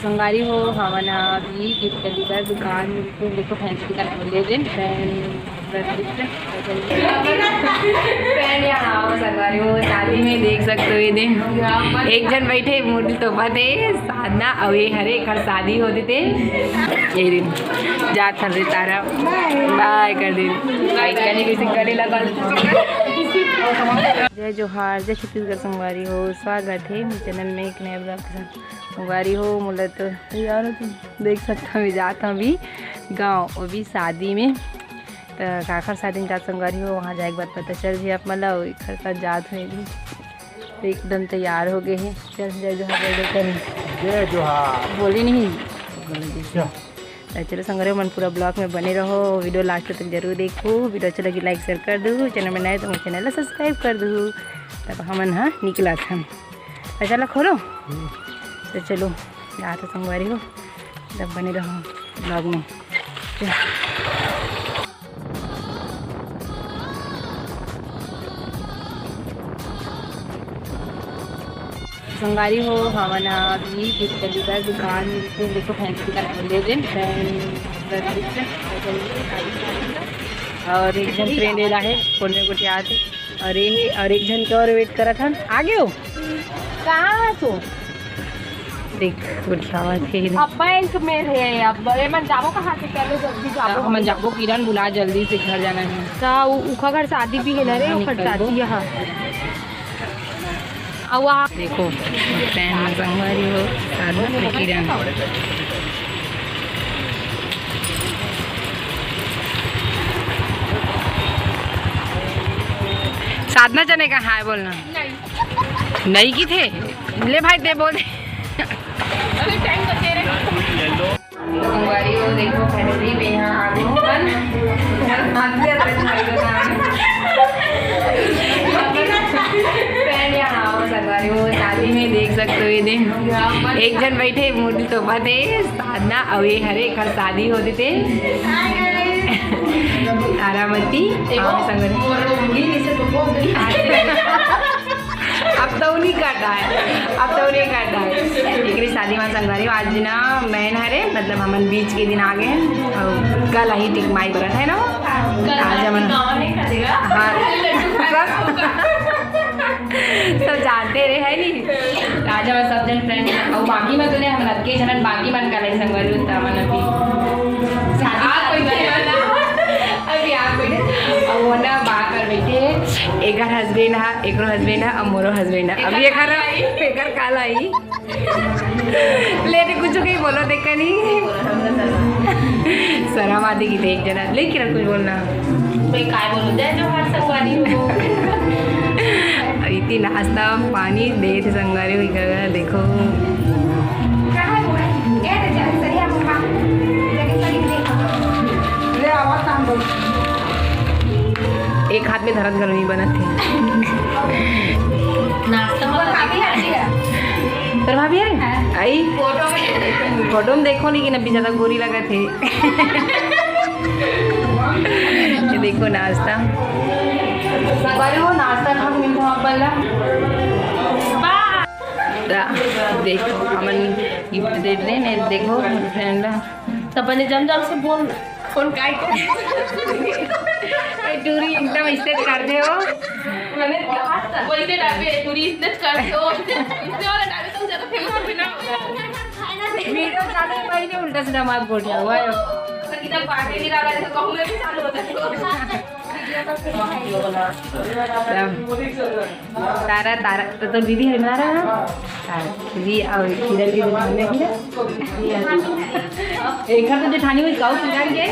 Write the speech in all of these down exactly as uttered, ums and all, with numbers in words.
संगवारी हो, हमन ह अभी गिफ्ट ली बर दुकान, देखो फैंसी दुकान खोले दिन। फैन, फैन यहाँ आओ संगवारी हो, शादी में देख सकते हो ये दिन एक झन बैठे मुड़ी तो बते साधना अउ ये हरे एकर शादी होते थे। ये दिन जात हन रे तारा, बाय कर दिन। बाय करने के लिए गले लगा। जय जोहार, जय छत्तीसगढ़ संगवारी हो, स्वागत है मेरे चैनल में एक नए ब्लॉग के साथ। संगवारी हो, मोला तो तैयार हो तुम देख सकता हूँ, मैं जात हूँ अभी गाँव, वो भी शादी में। तो काखर शादी में जात संगवारी हो, वहाँ जाए के बाद पता चल जी आप मन ला, एकर साथ जात हूँ अभी। एकदम तैयार हो गए हैं। चल, जय जोहार बोल दे कहीं। जय जोहार। बोली नहीं। अच्छा। तो चलो संगवारी हो, मन पूरा ब्लॉग में बने रहो, वीडियो लास्ट तक जरूर देखो। वीडियो अच्छा लगी लाइक शेयर कर दू, चैनल में नए तो मोर चैनल ला सब्सक्राइब कर दू। तब हमन हा निकलत हन। अच्छा ला खोलो। हम्म। तो चलो जात हो संगवारी हो, तब बने रहो ब्लॉग में। संगवारी हो, हमन अभी गिफ्ट ली बर दुकान, देखो फैंसी दुकान खोले दिन। और एक झन फ्रेंड एला है, फोन में गोठियात हे। और ये, और एक झन के और वेट करत हन। आ गयो? कहाँ है तू? देख, गोठियावत हे। अब बैंक में है, अब एमन जाबो कहाँ से? पहले जल्दी जाबो। हमन जाबो, किरण बुला जल्दी से, घर जाना है। का उ-, उखा घर शादी भी है ना रे, हाँ, ओखर निकल दो। चाची यहाँ। अउ आ देखो, फ्रेंड संगवारी हो, साधना से किरण। साधना चने का हाय बोलना। नहीं। नहीं की थे? ले भाई, दे बोल दे। अभी टाइम बचे रहे। संगवारी हो, देखो, finally मैं यहाँ आ गई हूँ। बन, बन, बन गया, बन गया, बन गया। Friend यहाँ आओ, संगवारी हो, शादी में देख सकते हो ये दिन। एक झन बैठे, मुड़ी तो बते, साधना, अउ ये हरे, एकर शादी होते थे। तारामती, देखो, आओ, संगवारी। मोर मुड़ी जैसे तो बहुत बड़ी। अब तो नहीं काटा है, अब तो नहीं काटा है। एकरी शादी में संगवारी हो, आज ना main हरे, मतलब हमन बीच के दिन आ गए हैं। और कल ही टिकमाई बरत है ना वो? कल आज हमन गाँव नहीं खा देगा। हाँ। सब जानते रहे है नी। आज हमन सब जन friend, और बाकी में तो नहीं, हमन अतके झनन बाकी मन का नहीं संगवारी हो, हमन अभी शादी आप कोई नहीं वाला। अभी आप कोई नहीं। और वो ना बाहर बैठे हैं, एकर husband है, एकरो husband है, और मोरो husband है। अभी एकर, एकर काल आई। ले रे, कुछ कहीं बोलो, देखा नहीं। शर्म आती की देख जना। ले किरण, कुछ बोलना। मैं काय बोलूं? जय जोहार संगवारी हो। इतनी नाश्ता पानी दे थे संगवारी हो, इधर देखो। ले आवा काम बोल। एक हाथ में धरत घर नहीं बनत थे। नाश्ता में भाभी आ गई है। तेरे भाभी आ रही? हाँ। आई? फोटो में। फोटो में देखो, लेकिन अभी ज्यादा गोरी लगा थे। ये देखो नाश्ता। संगवारी हो, नाश्ता खा के मिलता हूँ आप बल्ला। दा, देखो, हमन गिफ्ट दे रहे हैं, देखो, फ्रेंड ला। तो अपने जम जम से बोल। फोन काय कर? ए, टूरी एकदम स्टेट कर दे हो। मैंने कहा था। वैसे डाबे, टूरी स्टेट कर दे हो। इससे वाला डाबे तुम ज्यादा फेमस हो बिना। वीडियो चालू है, पहले उल्टा सीधा मार बोल रहा हुआ है। तो किधर पार्टी नहीं रहा है, तो कहूँ मैं भी चालू हो जाती हूँ। तारा, तारा, तो, तो दीदी है ना? तारा, दीदी और किरण की दुकान में भी है। एक हर तो जेठानी हुई, काऊ किरण के,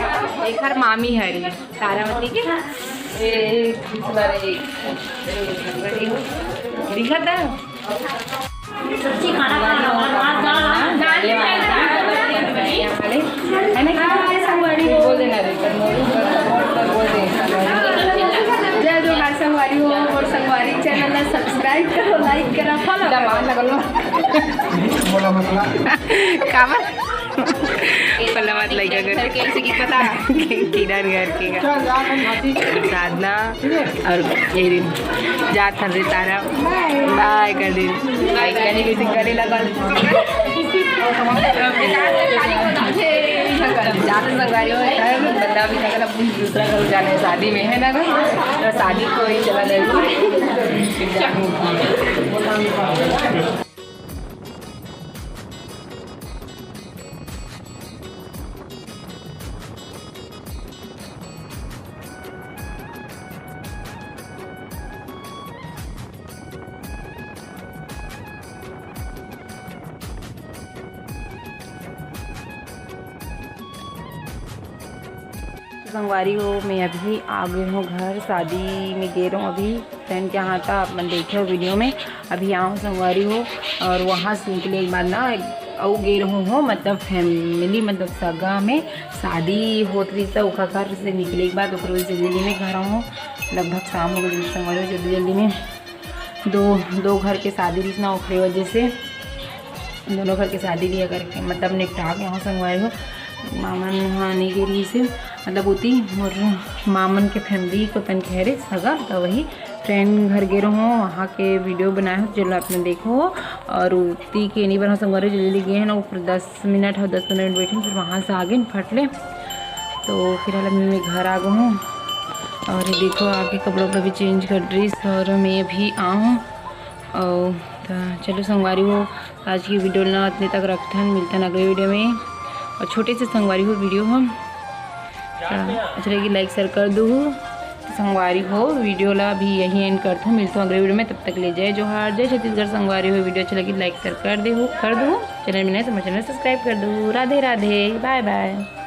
एक हर मामी है रही, तारामती के। ए, ए, दिखा था? है ना? बोल देना रे, पर मोरू, पर, पर, पर बोल दे। जय जोहार संगवारी हो, मोर संगवारी चैनल ला सब्सक्राइब करो, लाइक करो, फॉलो करो। काबर? पल्ला मत लइका कर। घर के किसी की पता? किधर घर के का? साधना और ये दिन जात हन रे तारा। बाय कर दिन। बाय कर दिन। किसी गले लगा। जाते संगवारी हो, मतलब अभी तक दूसरा घर जाने शादी में है ना, तो शादी को ही चला जाए। संगवारी हो, मैं अभी आ गई हूँ घर। शादी में गे रहूँ अभी friend के यहाँ, था आप मन देखे हो video में। अभी आऊँ संगवारी हो, और वहाँ से निकले के बाद ना अउ गे रहूँ हो, मतलब family, मतलब सगा में शादी होत रही, तो ओखर घर से निकले के बाद ओकर वजह से जल्दी में घर आऊँ। लगभग शाम हो गई संगवारी हो, जल्दी जल्दी में दो दो घर के शादी रहिस ना, ओखरे वजह से दोनों घर के शादी लिया करके मतलब निपटा के यहाँ संगवारी हो। मामन हाँ नहीं गे रहिस हे, मतलब उती मोर मामन के family को तन कह रहे सगा, तो वही friend घर गे रहो, वहाँ के video बनाए हो, चलो आप मन देखो। और उती के नहीं बना संगवारी, जल्दी गे है ना, ऊपर दस मिनट हो, दस पंद्रह मिनट बैठे, फिर वहाँ से आगे फट ले। तो फिर हाल मैं घर आ गई हूँ। और ये देखो, आके कपड़ा उपड़ा भी change कर रही, और मैं अभी आऊँ। और तो चलो संगवारी हो, आज की video ना इतने तक रखथन, मिलथन अगले video में। और छोटे से संगवारी हो video हम, तो अच्छा लगी like share कर दू। संगवारी हो, video ला भी यही end करथन, मिलथन अगले video में। तब तक ले जय जोहार, जय छत्तीसगढ़। संगवारी हो, video अच्छा लगी like share कर दे हो, कर दू। Channel में नए तो channel subscribe कर दू। Radhe Radhe, bye bye।